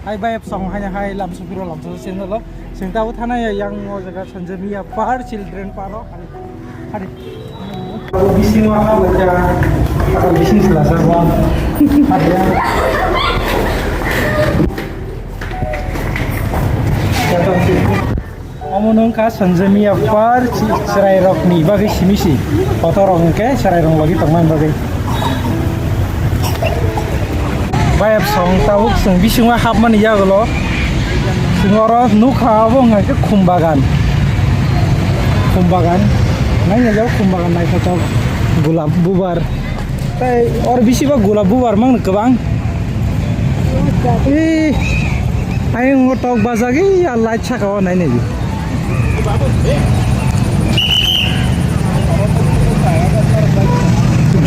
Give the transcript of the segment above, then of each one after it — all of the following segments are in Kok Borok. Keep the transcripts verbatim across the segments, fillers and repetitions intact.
Hai bai song hai hai lam supiro lam so sen lo. Sing tabo thana ya yang o jaga Sanjamiya Park, Children Park ro. Hari. Hari. Bisingo ha bacha. Bising sila sa wa. Hari ya. Omo nung kha Sanjamiya Park, chwrai rok ni bagwi simi si. Kotor rok hwnkhe chwrai rok lagi tongmani bagwi. Bayap song tabuk chwng bisingo hapmani yagulo. Chwng oro nukha abo hwnkhe khum bagan. Khum bagan. Naina jak khum bagan naithotok. Gulab bubar. Tei oro bisi ba gulab bubar mang kwbang. Ee, ayung tok bajagwi ya light saka o nai nai.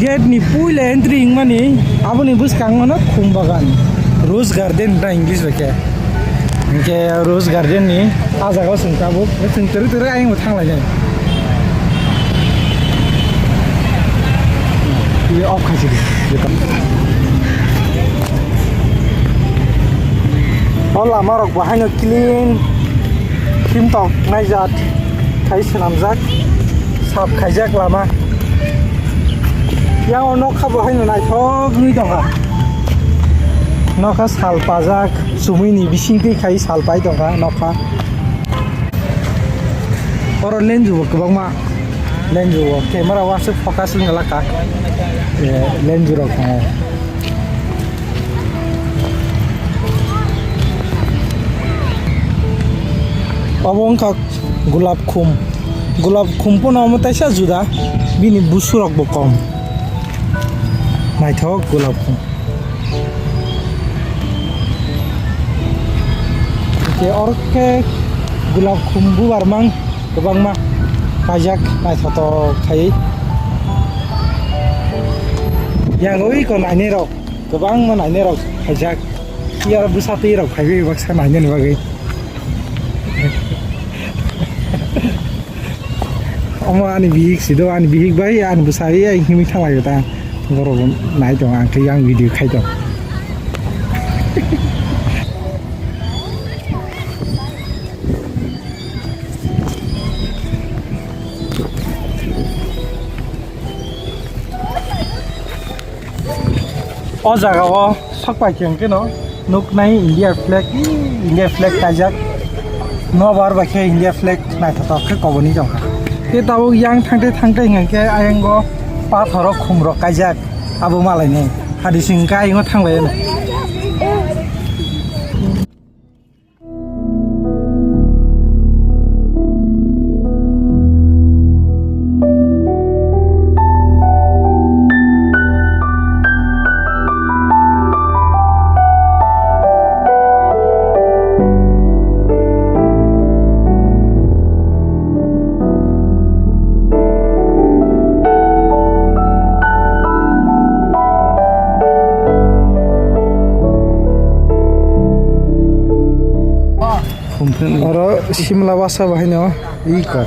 Gate ni puila entry wngmani aboni bwskango no khum bagan, rose garden hwnwi English bai khe. Hinkhe rose garden ni ah jaga o chwng tabuk, chwng twrwk twrwk ayung bo thang lainai. Tei off khai sidi. O lama rok bo haino clean, khim tok naijak khai swnamjak, sap khaijak lama. Yang o nokha bo haino naithok wngwi tongkha. Nokha sal pajak, chumui ni bising twi khai sal pai tongkha nokha. Oro lenju bo kwbangma. Lenju o camera o aswk focus wng glak ka. Eh, lenju rok tongo. Obo wngkha gulab khum. Gulab khum pono omo taisa juda. Bini busu rok bo kom. Naithok gulab khum. Hwnkhe oro khe gulab khum bubar mang kwbangma kaijak naithotok khaiwi. Yang ui ko nainai rok kwbangma nainai rok khaijak. Yar bwsa twi rok phaiwi baksa nainani bagwi. Omo ani bihik si do, ani bihik bai ani bwsai ai himwi thang lai ta. Borok nai tong ang khe yang video khai tong. O jaga o sok pai khe hwnkhe no nuknai India flag, India flag kaijak. Nobar bai khe India flag naithotok khe koboni tongkha. Khe tabuk yang thangte thangte hwnkhe ayang o pathor o khum rok kaijak abo malainai. Hadising khe ayang o thang lai no. Oro Simla basa bahai no iko.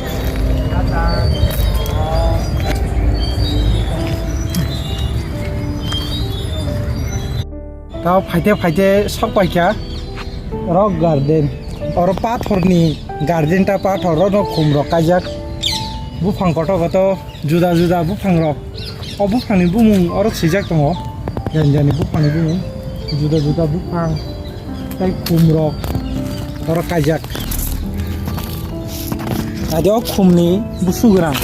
Tao phaite phaite sok paikha Rock Garden. Oro pathor ni garden ta, pathor oro no khum rok kaijak. Buphang kotor kotor juda juda buphang rok. O buphang ni bumung oro swijak tongo. Jani jani buphang ni bumung juda juda buphang tei khum rok oro kaijak. Ade o khum ni busu gwnang.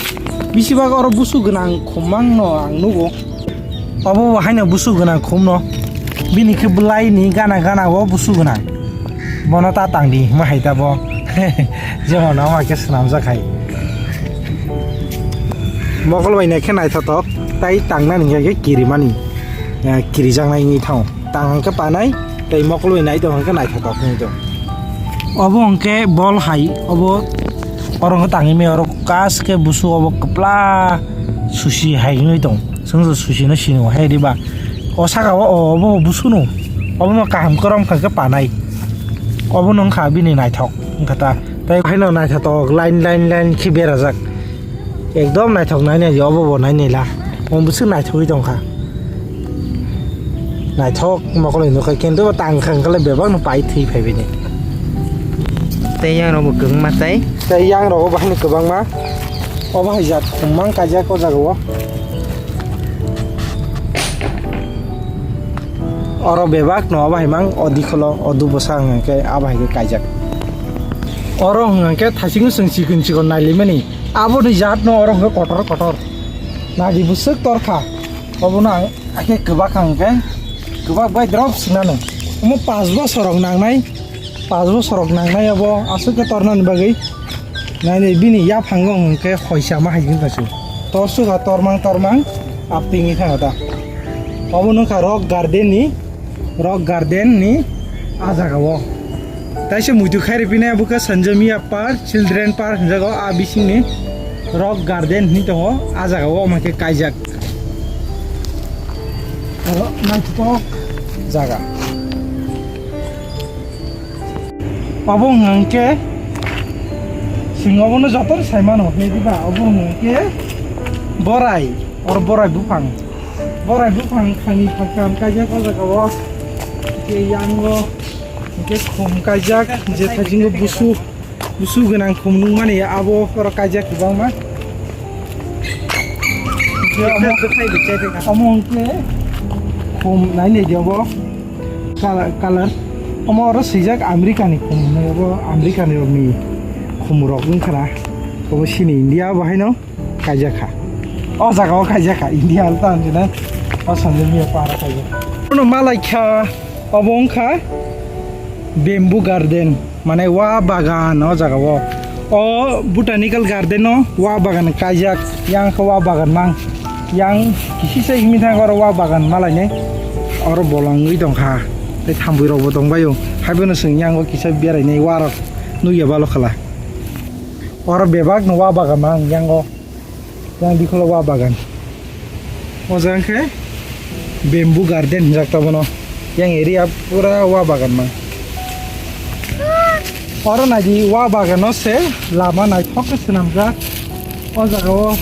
Bisi bag oro busu gwnang khum mang no ang nugo. Obo bo haino busu gwnang khum no. Bini khe bwlai ni gana gana o busu gwnang. Bono ta tang di hwnma hai ta bo. Jemon no ma khe swnamjak hai. Mokol bai nai khe naithotok tai tang nani hwnkhe kiri mani. Eh, kiri jak nai wngwi thango. Tang hwnkhe panai tei mokol bai nai tong hwnkhe naithotok wngwi tong. Obo hwnkhe bol hai obo oro hwnkhe tangwi maya oro kas khe busu obo kwpla susi hai wngwi tong. Chwng susi no sini hai riba. O saka o, o, obo busu no. Obo no kaham kwrwng kha khe panai. Obo no wngkha bini naithok wngkha ta. Tei haino naithotok line line line khe berajak. Ekdom naithok nainai obo bo nainai la. Omo bwswk naithogwi tongkha. Naithok mokoloi nukha, kintu bo tang kha hwnkhe bebak no pai thwi phai bini. Tei yang rok bo kwbangma tei. Tei yang rok bo bahai ni kwbangma. Obo hai jat khum mang kaijak o jaga o. Oro bebak no obo hai mang o dikholo o dubosa hwnkhe abo hai khe kaijak. Oro hwnkhe thaisingo chwng chikon chikon nailaimani. Aboni jat no oro hwnkhe kotor kotor. Nadi bwswk torkha. Obono ang khe kwbak ang khe kwbak bai drop swngnano. Omo pas bosor rok nangnai, pas bosor rok nangnai obo aswk khe tornani bagwi. Nainai bini yaphango hwnkhe hoisa ma hai wngkha se. Torsukha tormang tormang aptingwi thangkha ta. Obo wngkha rock garden ni. Rock garden ni ah jaga o. Taisa muitu khairi pina bwkha Sanjamiya Park, Children Park hinjago, ah bisingni rock garden hinwi tongo, ah jaga o omo khe kaijak. Aro naithotok jaga. Obo hwnkhe chwng obono jotono sai mano, hwnwi diba? Obo hwnkhe borai, oro borai buphang. Borai buphang thani phaikha kaijak o jaga o. Hwnkhe yango hwnkhe khum kaijak, je thaisingo busu, busu gwnang khum nukmani abo oro kaijak kwbangma. Hwnkhe omo, omo hwnkhe khum nai nai di obo. Color, color. Omo oro swijak America ni khum hinwi, obo America ni rokni khum rok wngkha na. Obo chini India bo haino kaijak kha. O jaga o kaijak kha, India o tamo jina. O Sanjamiya Park o kaijak. Bono malaikha, obo wngkha bamboo garden. Mane wa bagan o jaga o. O botanical garden o wa bagan kaijak, yang khe wa bagan mang. Yang kisisa himwi thang oro wa bagan malainai. Oro bolongwi tongkha. Tei thambwi rokbo tongbaio. Haibono chwng yango kisa berainai wa rok nukya balo khala. Oro bebak no wa bagan mang yango. Yang dikholo wa bagan. O jaga khe bamboo garden hinjak ta bono. Yang area pura wa bagan mang. Oro naidi wa bagano se lama naithok khe swnamjak. O jaga o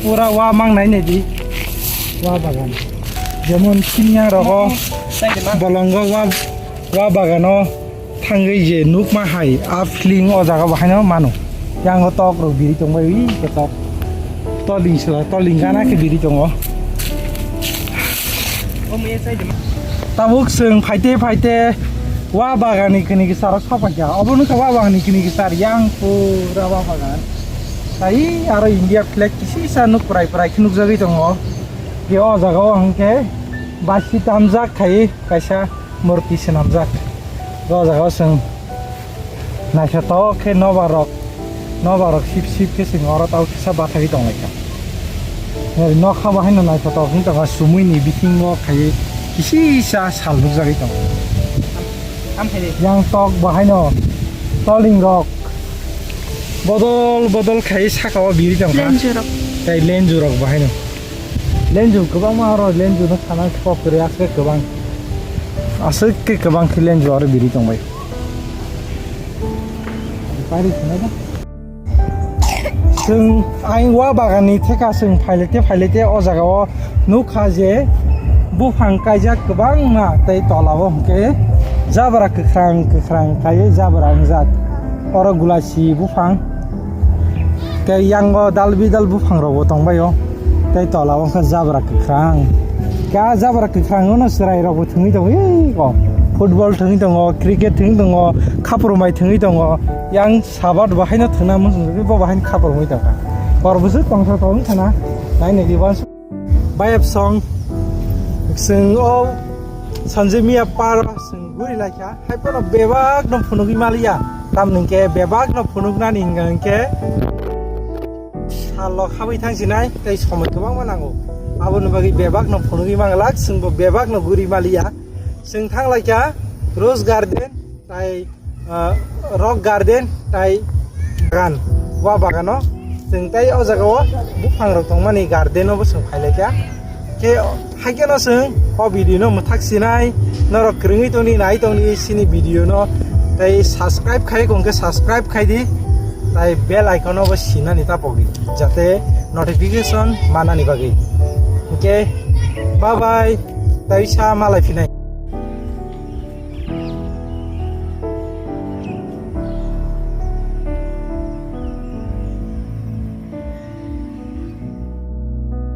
pura wa mang nai naidi wa bagan. Jemon sinyang rogo bolongo wa, wa bagano. Thangwi je nukma hai, a feeling o jaga bo haino mano. Yango tok rok biri tongbai, ui, khe tok. Toling sila, toling gana khe biri tongo. Tabuk chwng phaite phaite wa bagani kini kisa rok sapaikha. Obo nokha wa bagani kini kisa yang pura wa bagan. Tai aro India flag kisisa nuk prai prai khe nukjagwi tongo. Je o jaga o hwnkhe basi tamjak khai kaisa. Murti swnamjak. O jaga o chwng naithotok khe nobar rok, nobar rok sip sip khe chwng oro tao kisa bathagwi tonglaikha. Eri nokha bo haino naithotok wng tongkha, sumui ni bisingo khai kisisa sal nukjagwi tongo. Yang tok bo haino toling rok bodol bodol khai saka o biri tongkha. Lenju rok. Tei lenju rok bo haino. Lenju kwbangma oro lenju no sana kok kwrwi aswk kwbang. Aswk khe kwbang khe lenju oro biri tongbai. Chwng ayang wa bagan ni theka chwng phailete phailete o jaga o nukha je buphang kaijak kwbangma tei tola o hwnkhe jabra kwkhrang kwkhrang kaiwi jabra wngjak. Oro gulachi buphang. Tei yango dal bidal buphang rok bo tongbaio. Tei tola o wngkha jabra kwkhrang. Khe ah jabra kwkhrang no chwrai rok bo thwngwi tongo. Ei, o football thwngwi tongo, cricket thwngwi tongo, khapur mai thwngwi tongo. Yang sabat bo haino thwngna muchung bo bo haino khapur wngwi tongkha. Kor bwswk tongthok tong wngkha na. Nai nai di uansuk. Bayap song. Chwng o Sanjay Miya Park o chwng guri laikha. Hai phano bebak no phunugwi maliya. Tamni hwnkhe bebak no phunugnani hwnkha hwnkhe salo khabwi thang sinai tei somoi kwbangma nango. Aboni bagwi bebak no phunugwi manglak, chwngbo bebak no guri maliya. Chwng thang laikha Rose Garden tai, ah, Rock Garden tai bagan, wa bagano. Chwng tai o jaga o buphang rok tongmani garden o bo chwng phai laikha. Khe haikhe no chwng o video no mwthak sinai, norok kwrwngwi tongni nai tongni chini video no tei subscribe khai khe subscribe khai di, tai bell icon o bo sinani ta pogwi jate notification manani bagwi. Hwnkhe bye bye. Taisa malai phinai.